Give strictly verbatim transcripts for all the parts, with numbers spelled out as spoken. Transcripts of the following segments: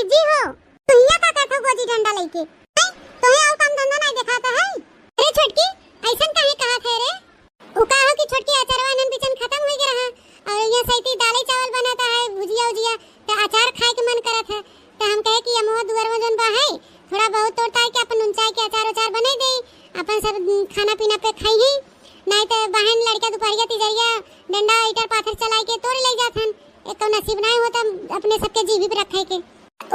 जी हो, तू हियाँ का करत हो गोजी डंडा लइके? हैं? तोहे अउर काम धंधा नाहीं देखात है? अरे छोटकी, अइसन काहे कहत है रे? उ का हो कि छोटकी अचरवा नन बिचन खतम होइ गया है, अउर यहाँ सैती दाले चावल बनत है, भुजिया उजिया, त अचार खाए के मन करत है। त हम कहे कि अमवा दुअरवा जौन बा है, थोड़ा बहुत तोड़ ताड़ के आपन नुनचाई के अचार उचार बनाइ देई, आपन सब खाना पीना पे खाइहीं। नाहीं त बहन लड़का दुपहरिया तिजरिया डंडा ईंटा पाथर चलाइ के तोड़ लइ जात हन। एको नसीब नाहीं होत अपने सबके जीभी पे रखे के।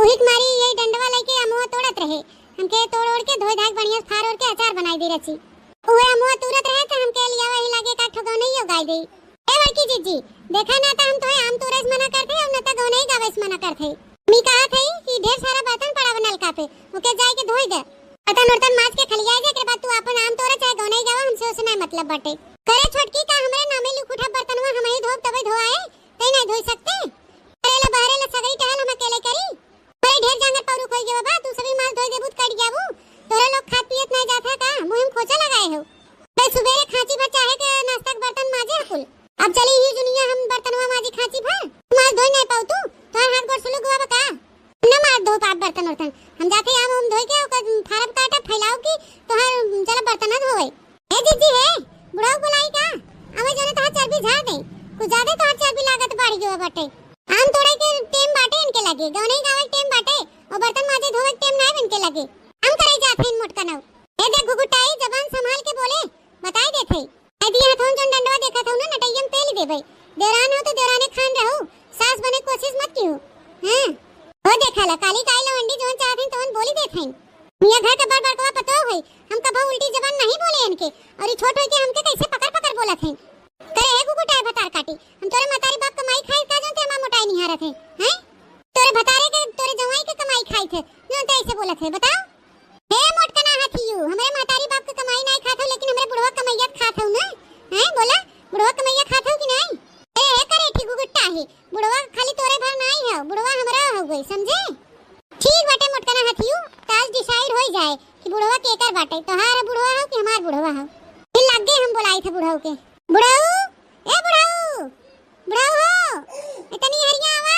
ओही के मारी यही डंडवा लइके अमवा तोड़त रहे। हमके तोड़ ओड़ के धोइ धाइ के बढ़िया से फार ओड़ के अचार बनाइ दे रची। उहे अमवा तूरत रहे त हमके लियावा ही लागे का ठो गौनई उगाइ देई। ए बड़की जीजी, देखा ना त हम तोहे आम तूरे से मना करत हई अउर ना त गौनई गावे से मना करत हई। मी कहत हई कि ढेर सारा बर्तन पड़ा बा नलका पे, ओके जाइ के धोइ दे। बर्तन उर्तन माज के खलियाइ जा, एकरे बाद तू आपन आम तोरा चाहे गौनई गावा, हमसे ओसे नाहीं मतलब बाटे। करे छोटकी, का हमरे नामे लिख उठा बर्तनवा, हमही धोब तबे धोआए, तई नाहीं धोइ सकते? करे ला बहरे ला सगरी टहल हम अकेले करी? अरे ढेर जांगर पौरुख होइ गवा बा, तू सभी माज धोइ देबू त कटि जाबू। तोरा लोग खात पियत नाहीं जात है का? मुँह में खोंचा लगाए हो। बे सुबेरे खाँची भर चाहे के नाश्ता के बर्तन माजे हकुल। अब चली ही जुनिया हम बर्तनवा माजी खाँची भर। माज धोइ नाहीं पाऊ तू, तोहार हाथ गोड़ सुलुग गवा बा का? ना माज धो पाब बर्तन उर्तन। हम जाते आम उम धोइ के ओकर फारब काटब फैलाओ कि तोहार चला बर्तन धोवे। ए जीजी हे, बुढ़ऊ बुलाई का? अबे जौने तोहार चर्बी झाड़ दे। कुछ ज्यादा तोहार चर्बी लागत बढ़ गयो बाटे। आम तोड़े के टेम बाटे इनके लगे, गौनई गावे के टेम बाटे, और बर्तन माजे धोवे के टेम नाहीं इनके लगे। हम करे जात हईन मोटकनऊ। ए देख घुघुटाई, जबान संभाल के बोले, बताई देत हई। ए दिया हथौन जौन डंडवा देखत हऊ ना, नटैया में पेल देबे। देवरान हो तो देवराने खान रहू, सास बने कोशिश मत किहू। हाँ। हो देखा ला, काली काई लवंडी जौन चाहत हईन तौन बोली देत हईन। मियाँ घर के बड़ बड़कवा पतोह हई, हम कभो उल्टी जबान नाहीं बोले इनके, और ई छोट होई के हमके कैसे पकड़ पकड़ बोलत हईन। करे हे घुघुटाए भतार काटी, हम तोरे मतारी बाप कमाई खाई का जौन ते हमार मोटाई निहारत है, हैं? तोरे भतारे के, तोरे जवाई के कमाई खाई थे, जौन ते ऐसे बोलत है, बताओ? हे मोटकना हथियू, हमरे महतारी बाप के कमाई नाहीं खात हऊ, लेकिन हमरे बुढ़वा कमैया खात हऊ ना, हैं? बोला, बुढ़वा कमैया खात हऊ कि नाहीं? ए, हे करे ठीक घुघुट्टा है, बुढ़वा खाली तोरे भर नाहीं है, बुढ़वा हमरा हो गई, समझे? ठीक बाटे मोटकना हथियू, त आज decide होइ जाए कि बुढ़वा केकर बाटे, तोहार बुढ़वा हो कि हमार बुढ़वा हो। फिर लग गए हम बोलाई थे बुढ़ऊ के। बुढ़ऊ, ए बुढ़ऊ, बुढ़ऊ हो, ए तनी हरिया आवा।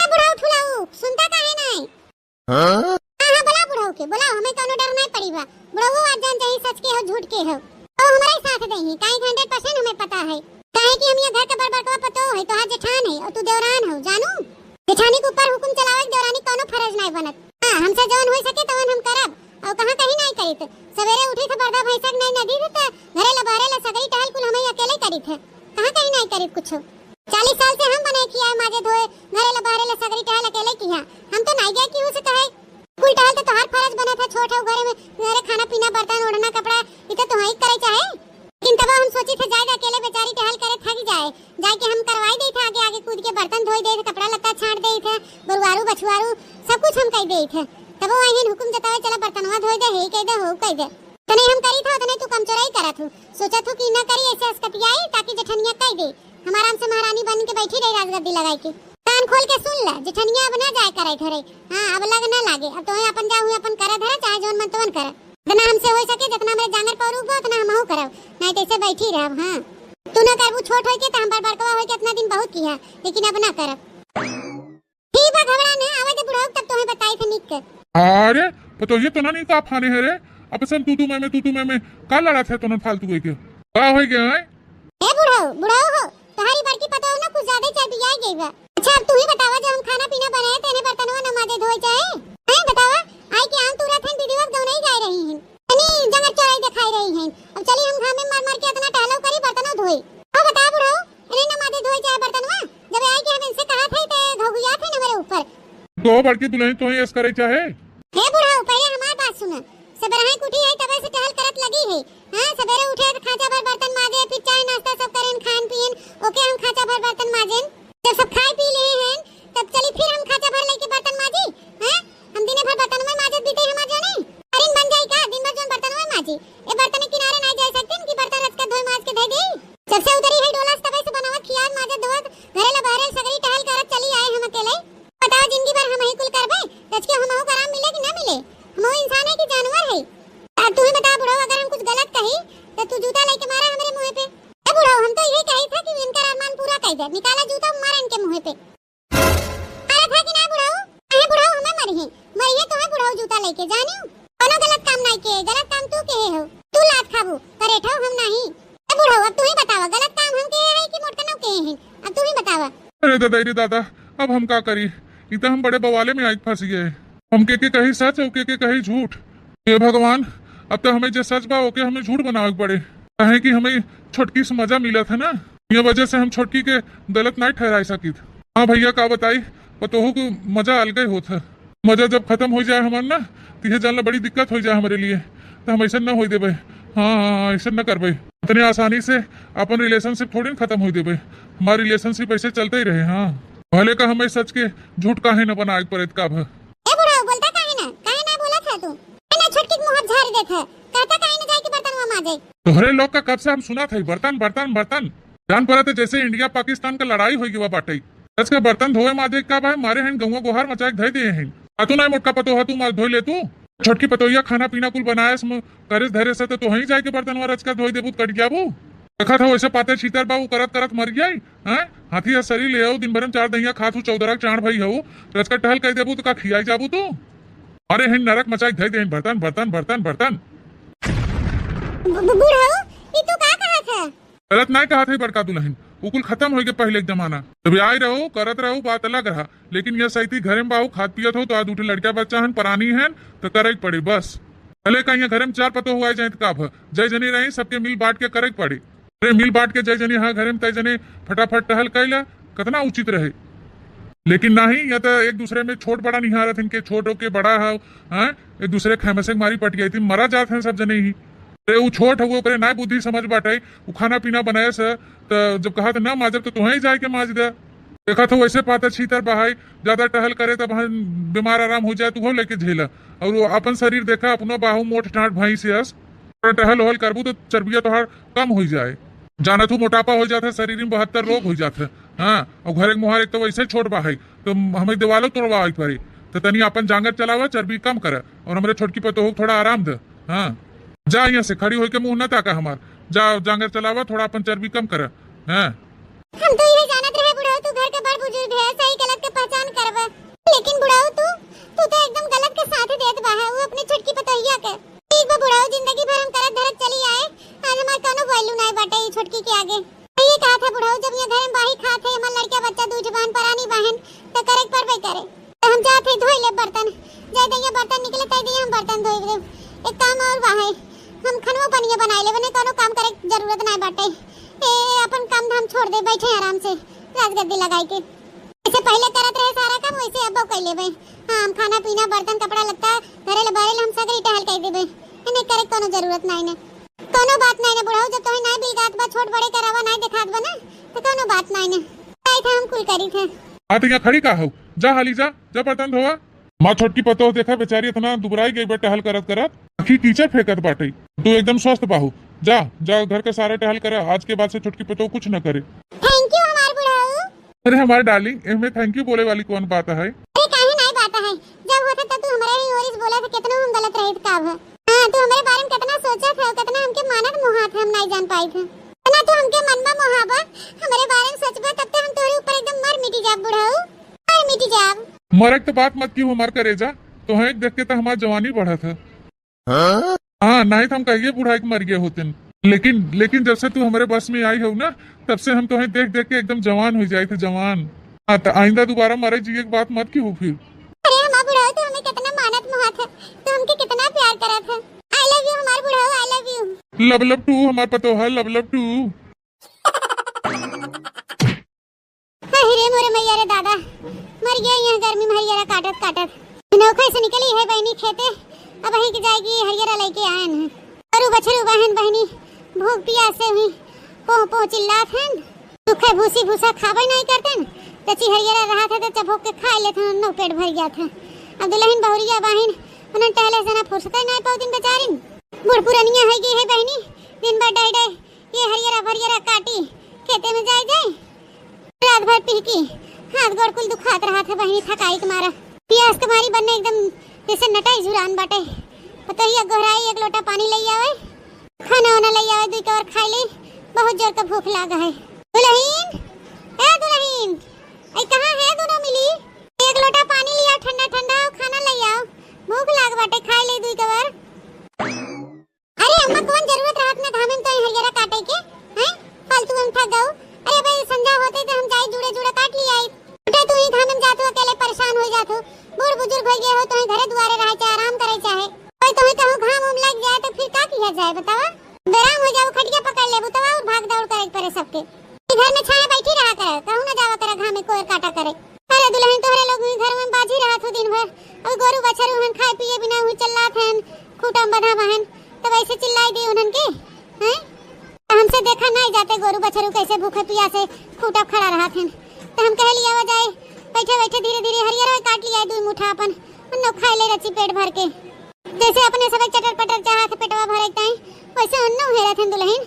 ए बुढ़ऊ ठुलाऊ, सुनता काहे नाहीं? हाँ? हाँ, हाँ, बोला बुढ़ऊ के, बोला, हमें कौनो डर नाहीं पड़ी बा। बुढ़ऊ आज जान जाई सच के हो, झूठ के हो। तो हमारे साथ देही, काहे कि hundred percent हमें पता है। काहे कि हम ये घर के बड़ बड़कवा पतोह है, तोहार जेठान है और तू देवरान हो, जानू? जेठानी के ऊपर हुकुम चलावे के देवरानी कौनो फर्ज नाहीं बनत। हाँ, हमसे जौन होइ सके तौन हम करब, और कहाँ कहीं नाहीं करित। सवेरे उठी थे बरदा भैंसा के नाहीं नदी थे, त घरे ला बहरे ला सगरी टहल कुल हमही अकेले करित है, कहाँ कहीं नाहीं करित कुछो। चालीस साल से हम बने किया है माजे धोए, घरे ला बहरे ला सगरी टहल अकेले किया। हम तो नाहीं गए केहू से कहे। कुल टहल तो तोहार फर्ज बने था, छोट हो घरे में, घरे खाना पीना, बर्तन, ओढ़ना, कपड़ा, ई तो तोहाई करे चाहे। लेकिन तब हम सोची थे जाए अकेले बेचारी टहल करे थक जाए, जाए के हम करवाई दे थे, आगे आगे कूद के बर्तन धोई दे थे, कपड़ा लत्ता छांट दे थे, बरुआरू बछुआरू सब कुछ हम कई दे थे। तब वो आइन हुकुम जतावे चला बर्तनवा धोई दे, हे कई दे, हो कई दे। तने हम करी था, उतने तू कम चोराई करत हूँ। सोचत हूँ कि न करी, ऐसे असकतियाई, ताकि जेठनिया कई दे। हम आराम से महारानी बन के बैठी रही राजगद्दी लगाई के। कान खोल के सुन ले, जेठनिया अब ना जाए करे घरे। हाँ, अब लग ना लागे। अब तोहे अपन जा हुए अपन करे धरे, चाहे जौन मन तवन करे। जितना हमसे हो सके, जितना हमरे जांगर पौरुख बा, उतना हमहू करब। नाहीं तो ऐसे बैठी रहब, हाँ। तू ना करबू छोट होई के, तो हम बड़ बड़कवा होई के इतना दिन बहुत किया, लेकिन अब ना करब। ठीक बा, घबरा ना, आवे दे बुढ़ऊ, तब तोहे बताई थे निक के। अरे, पतोहिए तो ना नहीं का फाने है रे, अब सब तू तू मैं मैं, तू तू मैं मैं, का लड़ा थे तोने फालतू के? का हो गया है? ए बुढ़ऊ, बुढ़ऊ हो, तोहारी बड़की पतोह ना कुछ ज्यादा चर्बियाई गई बा। अच्छा, अब तू ही बतावा, जब हम खाना पीना बनाए, तेने बर्तनवा न माजे धोए चाहे? हैं, बतावा, आई के आम तूरा थन विधिवत गौनई गाय रही हैं। तनी जंगर चोराई दिखाई रही हैं। अब चली हम घामे मार मार के इतना टहलो करी, बर्तनो धोई। अब बता बुढ़ऊ, इन्हें न माजे धोए चाहे बर्तनवा, जब आई के हम इनसे कहा थे, ते घुघुआ थे न मेरे ऊपर। तो बड़की दुल्हन तो ही ऐस करे चाहे? हे बुढ़ऊ, पहले हमार बात सुना। सबेरही के उठी है, तबे से टहल करत लगी है। हाँ, सबेरे उठे तो खांचा भर बर्तन माजे, फिर चाय नाश्ता सब करेन, खान पियन, ओके हम खांचा भर बर्तन माजेन। जब सब खाए पी ले हैं, तब चली फिर हम खांचा भर लेके बर्तन माजी। हाँ, हम दिने भर बर्तन में माजत बीते हमार जाने। अरे बन जाई का, दिन भर जोन बर्तन में माजी? ए बर्तन के किनारे ना जाए सकते कि बर्तन रच के धोए माज के धे दे। जब से उतरी है डोला से तबे से बनावत खियात माजत धोवत घरे ला बहरे सगरी टहल करत चली आए हम अकेले। बताओ, जिंदगी भर हम ही कुल करबे? रच के हमहू को आराम मिले कि ना मिले? हमहू इंसान है कि जानवर है? अब तू ही बता बुढ़ऊ, अगर हम कुछ गलत कही, तो तू जूता लेके मारा हमरे मुँह पे। ए बुढ़ऊ, हम तो यही कही था कि इनका अरमान पूरा कर दे, निकाला जूता, मारा इनके मुँह पे। अरे था कि ना बुढ़ऊ? अरे बुढ़ऊ, हमें के जानियो, कोनो गलत काम नाई के, गलत काम तू केहे हो, तू लात खाबू, करेठो हम नाही। ए बुढ़ऊ, अब तू ही बतावा, गलत काम हम केहे है कि मोटकनो केहे है? अब तू ही बतावा। अरे दादा, अरे दादा, अब हम का करी? ई त हम बड़े बवाले में आइके फंसी गए। हम के के कही सच और के के कही झूठ। हे भगवान, अब त हमें जे सच बा ओके हमें झूठ बनावे के पड़े, काहे कि हमें छोटकी से मजा मिलत है ना, ये वजह से हम छोटकी के गलत नाई ठहराई सकित। हाँ भैया, का बताई, पतोहू के मजा अलगे होत है। मजा जब खत्म हो जाए हमार ना, तो ये जानला बड़ी दिक्कत हो जाए हमारे लिए। तो हम ऐसा न होई देबे। हाँ, हाँ, हाँ, ऐसा न करबे। इतने आसानी से अपन relationship थोड़ी न खत्म होई देबे। हमार relationship ऐसे चलते ही रहे। हाँ, भले का हमें सच के झूठ काहे न बनाए के पड़े का भ। ए बुढ़ऊ, बोलता काहे ना? काहे ना बोलत है तू? ए ना, छोटकी के मुँह झाड़ देत है। कहता काहे ना जाए के बर्तन हुआ माजे? तोहरे लोग का कब से हम सुना था, बर्तन, बर्तन, बर्तन। जान पड़ा थे जैसे इंडिया पाकिस्तान का लड़ाई होई गवा बाटे। सच के बर्तन धोए माजे का भाई, मारे हैं गौवा गोहार मचाए धई दे हैं। आ तू ना मोटका पतोह, तू मार धोई ले तू। छोटकी पतोहिया खाना पीना कुल बनाए सम-, करे धरे से तो तोहई जाए के बर्तन वा रचका धोई देबू त कट जाबू। देखा था वैसे पाते छीतर बा, उ करत करत मर जाई। हैं? हाथी है शरीर ले आओ, दिन भर में चार दहिया खात हूँ, चौदरा के चांड़ भई हऊ, रचका टहल कह देबू तो का खियाई जाबू तू? अरे हैं नरक मचाई धई दे हैं, बर्तन, बर्तन, बर्तन, बर्तन। बु-, बु-, बुढ़ऊ, ई तू का कहत है? गलत नाय कहत है बड़का दुलहिन, उ कुल खतम होइगे पहिले के जमाना। जब आए रहो, करत रहो, बात अलग रहा, लेकिन यह सैती घरे में बाहू खात पियत हो तो आज उठे लड़का बच्चा हन, परानी हन, तो करे के पड़े बस। भले कहीं घरे में चार पतोह हुआ जाए तो का भ, जय जनी रही, सबके मिल बांट के करे के पड़े। अरे मिल बांट के जय जनी हाँ घरे में तय जने फटाफट टहल कैला, कितना उचित रहे। लेकिन नहीं, या तो एक दूसरे में छोट बड़ा निहारत, इनके छोट होके बड़ा है, हाँ, एक दूसरे खेमसे के मारी पटियाई थी, मरा जात हैं सब जने ही। अरे उ छोट हउए, ओकरे नाय बुद्धि समझ बाटे, उ खाना पीना बनाए से, त जब कहा त ना माजब त तोहें ही जाए के माज दे। देखा तो वैसे पाता छीतर बहाई, ज्यादा टहल करे तब हम बीमार आराम हो जाए, तू हो लेके झेला। और वो अपन शरीर देखा, अपनो बाहू मोट ठाट भैंस यस। थोड़ा टहल वहल करबू तो चर्बिया तोहार कम हो जाए। जाना तू मोटापा हो जात है, शरीर में बहत्तर रोग हो जात है। हाँ, और घरे के मुहार एक तो वैसे छोट बा है, तो हमें दीवालो तोड़वा आई पड़ी। तो तनी अपन जांगर चलावा, चर्बी कम करे और हमरे छोटकी पतोह के थोड़ा आराम दे। हाँ, जा यहाँ से खड़ी होके मुंह न ताका हमार। जा जांगर चलावा, थोड़ा अपन चर्बी कम करे। हाँ। हम तो इहे जानत रहे बुढ़ऊ, तू घर के बड़ बुजुर्ग है, सही गलत के पहचान करबे। लेकिन बुढ़ऊ तू, तू तो एकदम गलत के साथ देत बा है, वो अपने छोटकी पतोहिया के। ठीक बा बुढ़ऊ, जिंदगी भर हम करत धरत चली आए, आज हमार कौनो value नाय बाटे ई छोटकी के आगे। ये कहा था बुढ़ऊ, जब ये घर में बाही खात है, हमार लड़का बच्चा दूठ बहन परानी बहन, तो करे के पड़बे करे। तो हम जात है धोई ले बर्तन, जाए दइया बर्तन निकले, तय दइया हम बर्तन धोई देब। एक काम और बा है, हम खनवा पनिया बनाई लेबे, नहीं कौनो काम करे के जरूरत नाय बाटे। ए, अपन काम धाम छोड़ दे, बैठे आराम से राजगद्दी लगाई के। जैसे पहले करत रहे सारा काम, वैसे अब कर लेबे। हाँ, हम खाना पीना, बर्तन, कपड़ा लत्ता, घरे ले बहरे ले हम सगरी टहल कर देबे। इन्हें करे के कौनो जरूरत नाय ने। कौनो बात नाय ने बुढ़ऊ, जब तोहे नाय बिलगात बा, छोट बड़े करावा नाय देखात बा ना, तो कौनो बात नाय ने। आई था हम कुल करी थे। हाँ, तो यहाँ खड़ी का हो? जा हाली जा, जा बर्तन धोवा। माँ छोटकी पतोह देखा बेचारी इतना दुबराई गई बा टहल करत करत, आखी कीचड़ फेंकत बाटे। तू एकदम स्वस्थ बाहू। जा, जा घर के सारे टहल करे, आज के बाद से छोटकी पतोह कुछ न करे। Thank you हमार बुढ़ऊ। अरे हमार darling, एहमे thank you बोले वाली कौन बात है? अरे काहे नाय बात है, जब होत है तब तू हमरा ही ओर से बोला था, कितनो हम गलत रहित का भ। हाँ, तू हमरे बारे में कितना सोचत है, कितना हमके मानत मोहात है, हम नाय जान पाई थे। इतना तू हमके मनबा मोहाबा, हमरे बारे में सोचबा, तब तो हम तोहरे ऊपर एकदम मर मिटी जाब बुढ़ऊ, मर मिटी जाब। मरे के तो बात मत की हमार करेजा, तोहें देख के तो हमार जवानी बढ़त है। हाँ? हाँ, नहीं तो हम कहिए बुढ़ाई के मर गए होते। लेकिन, लेकिन जब से तू हमारे बस में आई हो ना, तब से हम तोहें देख देख के एकदम जवान हो जाए थे, जवान। हाँ, तो आइंदा दोबारा मरे जिए के बात मत की हो फिर। अरे हमार बुढ़ऊ, तू हमें कितना मानत मोहात है, तू हमके कितना प्यार करत है। I love you हमार बुढ़ऊ, I love you। Love love too हमार पतोह, love love too। अरे मोरे मैया रे दादा, मर गया यहाँ गर्मी में हरियरा काटत काटत। नौखा से निकली है बहनी खेते, अब वहीं के जाएगी हरियरा लेके आयन है। अरु बछरू बहन बहनी, भूख पियास से हुई, पोह पोह चिल्लात हैं। सूखे भूसी भूसा खाबे नहीं करते न, कच्ची हरियरा रहा था तो चबोक के खा लेते हैं, नौ पेट भर गया था। अब दुल्हन बहुरिया बहन, उन्हें टहले से ना फुर्सत ही नहीं पाउतिन बेचारिन। बूढ़ पुरनिया है गई है बहनी, दिन भर डाई डाई ये हरियरा भरियरा काटी, खेते में जाए जाए, रात भर पी की हाथ गोड़ कुल दुखात रहा था बहनी, थकाई के मारा। पियास के मारी बन्ने एकदम जैसे नटाई झुरान बाटे। पतोहिया गोहराई, एक लोटा पानी ले आवे, खाना वाना ले आवे, दुई कवर खाई ली, बहुत जोर का भूख लागा है। दुल्हन, ए दुल्हन, ए कहाँ है दोनों मिली? एक लोटा पानी लिया ठंडा ठंडा, और खाना ले आओ, भूख लाग बाटे। बूढ़ बुजुर्ग होइ गए हो, तोहई घरे दुआरे रहे चाहे आराम करे चाहे, कोई तोहई कहूँ घाम उम लग जाए तो फिर का किया जाए बतावा? बेराम होइ जाओ, खटिया पकड़ लेबू तब और भाग दौड़ करे के पड़े सबके। ई घर में छाया बैठी रहा करे, कहूँ ना जावा करे घाम में कोयर काटा करे। अरे दुलहिन, तोहरे लोग भी घर में बाझी रहत हो दिन भर, और गोरू बछरू हन, खाए पिए बिना हुई चिल्लात हन, खूटा में बंधा बहन, तब ऐसे चिल्लाई दी उन्हन के, हैं? हमसे देखा नहीं जाते गोरू बछरू कैसे भूखे पियासे खूटा खड़ा रहत हन, तो हम कहे लिया जाए, बैठे बैठे धीरे धीरे हरियर काट लिया दू मुठा अपन, उन्नो खाए ले रची पेट भर के। जैसे अपने सब चटर पटर चाहत पेटवा भरे ताई, वैसे उन्नो हेरत हन दुलहिन।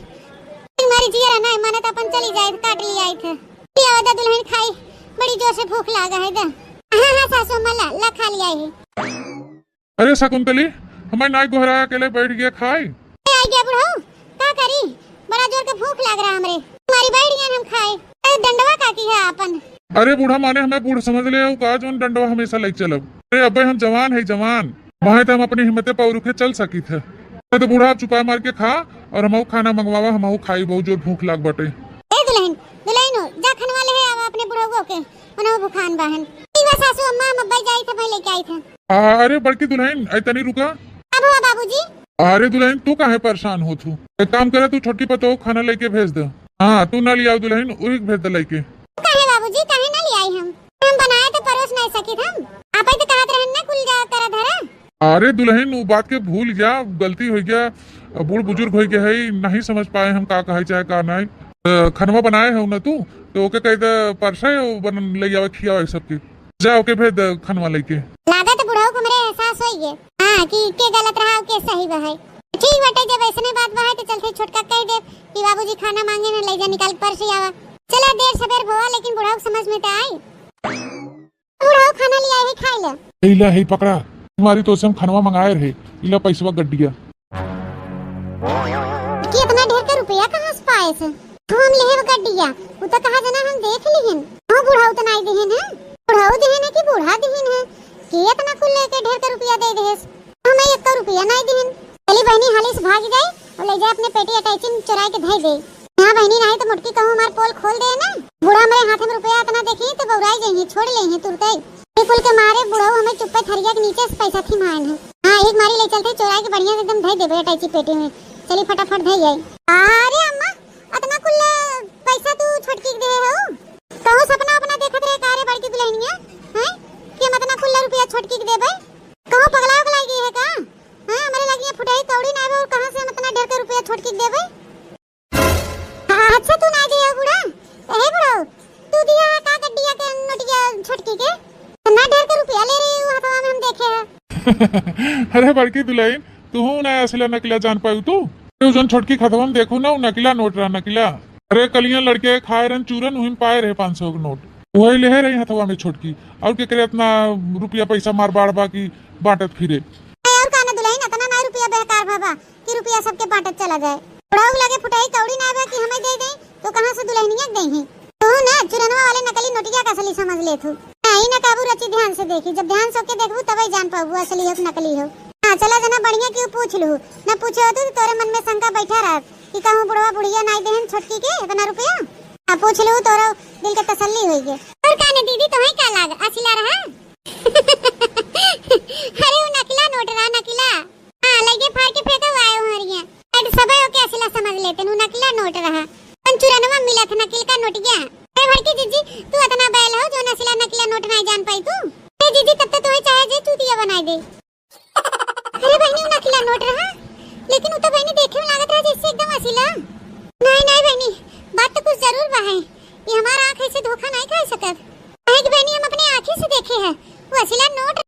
हमारी जियरा नहीं मानत, अपन चली जाए, काट लिया थे। लिया दा दुलहिन खाई, बड़ी जोर से भूख लागा है दा। हाँ, हाँ, सासू अम्मा, ला, ला खा लिया है। अरे शकुंतली, हमें नाई गोहरा अकेले बैठ गया खाए। ए, आ गया बुढ़ऊ, का करी? बड़ा जोर के भूख लाग रहा हमरे। हमारी बैठ गया हम खाए। अरे डंडवा का की है आपन? अरे बूढ़ा माने हमें बूढ़ समझ ले हो का, जोन डंडवा हमेशा लेके चलब? अरे अबे हम जवान है, जवान। वहाँ तो हम अपनी हिम्मते पर रुके चल सकी थे। तो बूढ़ा आप चुपाए मार के खा और हमहू खाना मंगवावा, हमहू खाई, बहुत जोर भूख लाग बाटे। ए दुलहिन, दुलहिन हो, जा खनवा ले है, आवा अपने बुढ़ऊ के, उन्हें भुखान बाहन। ठीक बा सासू अम्मा, हम अब्बा जाई थे, पहले के आई थे। आ, अरे बड़की दुलहिन, आई तनी रुका। अब हुआ बाबूजी? अरे दुलहिन, तू काहे परेशान होत हू? एक काम करे, तू छोटकी पतोह खाना लेके भेज दे। हाँ, तू ना लियाओ दुलहिन, उही के भेज दे लेके। काहे बाबूजी, काहे ना लियाई हम? हम बनाए तो परोस नहीं सकित हम। आप ही तो कहत रहन ना, कुल जा करा धरा। अरे दुलहिन, उ बात के भूल गया, गलती हो गया, बूढ़ बुजुर्ग हो गया है, नहीं समझ पाए हम का कहे चाहे का नहीं। अ, खनवा बनाए हो ना तू, तो ओके कह दे परसे, वो बन ले आवे, खियावे सबके। जा ओके भेज दे खनवा लेके। लागत बुढ़ऊ को हमरे एहसास होई गए, हाँ, कि के गलत रहा, के सही बा है। ठीक बाटे, जब ऐसने बात बा है, तो चलते छोटका कह दे कि बाबूजी खाना मांगे ना, ले जा निकाल के परसे आवा। चला देर सबेर भवा, लेकिन बुढ़ऊ के समझ में तो आई। बुढ़ऊ खाना लिया है, खाई ले। ए, इला है, पकड़ा। तुम्हारी तो से हम खनवा मंगाए रहे। इला पैसवा गड्डिया। कि इतना ढेर के रुपया कहाँ से पाए से? हम लेहे गड्डिया, उ तो कहा जना हम देख लिहिन। हाँ, बुढ़ऊ तो नाई दिहिन है। बुढ़ऊ दिहिन है कि बूढ़ा दिहिन है? कि इतना कुल लेके ढेर के रुपया दे देस? हमें एक रुपया नाई दिहिन। चली बहनी, हाली से भाग जाए और ले जाए अपने पेटी अटैची में चुराए के धई दे। हाँ बहनी, नाई तो मोटकी कहूँ हमार पोल खोल दे ना। बूढ़ा हमरे हाथ में रुपया इतना देखी तो बौराई जाइए, छोड़ ले हैं तुरते। ये कुल के मारे बुढ़ऊ हमें चुप्पे थरिया के नीचे से पैसा थिमायन है। हाँ, एक मारी ले चलते चुराए के बढ़िया से एकदम धई देबे अटैची पेटी में। चली फटाफट धई आई। अरे अम्मा, इतना कुल पैसा तू छोटकी के दे हो? कहूँ सपना अपना देखत रहे का रे बड़की दुल्हनिया, हैं? कि हम इतना कुल रुपया छोटकी के देबे? कहूँ पगला उगला गई है का? हाँ, हमरे लगिया फुटही कौड़ी ना बा, और कहाँ से हम इतना ढेर के रुपया छोटकी के देबे? हाँ, अच्छा तू ना दिया बूढ़ा, तो हे बूढ़ा, तू दिया का गड्डिया के नोटिया छोटकी के? तो ना ढेर के रुपया ले रही हूँ, हथवा में हम देखे हैं। अरे बड़की दुल्हन, तू हूँ ना असला नकला जान पायू तू? तू जौन छोटकी के हथवा में देखू ना, उ नकला नोट रहा, नकला। अरे कलिया लड़के खाए रहन चूरन, उही में पाए रहे पाँच सौ के नोट, वही लेहे रही हथवा में छोटकी। और के करे इतना रुपया पैसा मार बाड़ बा कि बांटत फिरे। अरे और का ना दुल्हन, इतना ना रुपया बेकार बाबा कि रुपया सबके बांटत चला जाए। बुढ़ऊ लगे फुटही कौड़ी ना बा कि हमें दे दे, तो कहाँ से दुल्हनिया के देही? तू ना चुरनवा वाले नकली नोटिया का असली समझ ले तू। हाँ, ई ना काबू रची ध्यान से देखी, जब ध्यान से ओके देखबू तबे जान पाबू असली हो कि नकली हो। हाँ, चला जना बढ़िया क्यों पूछ लू, ना पूछे होतू तो तोरे मन में शंका बैठा रहत कि कहूँ बुढ़वा बुढ़िया नाई देहन छोटकी के इतना रुपया। हाँ, पूछ लू तोरो दिल के तसल्ली होई गे। और का ने दीदी, तोहे का लाग असला रहा? अरे वो नकला नोट रहा, नकला। हाँ, लगे फाड़ के फेंका हुआ है हमारे यहाँ। अरे सबे ओके असला समझ लेते, नु नकला नोट रहा। अपन चुरनवा मिला था नकल का नोटिया। अरे बड़की जीजी, तू इतना बैल हो जो असला नकला नोट नहीं जान पाई तू? अरे जीजी, तब तो तुम्हें चाहे जे चूतिया बनाई दे। अरे बहनी, उ नकला नोट रहा, लेकिन उ तो बहनी देखे में लागत रहा जैसे एकदम असला। नहीं, नहीं बहनी, बात तो कुछ जरूर बा है। ये हमारा आँख ऐसे धोखा नहीं खा सकत। काहे कि बहनी, हम अपने आँखें से देखे हैं, वो असला नोट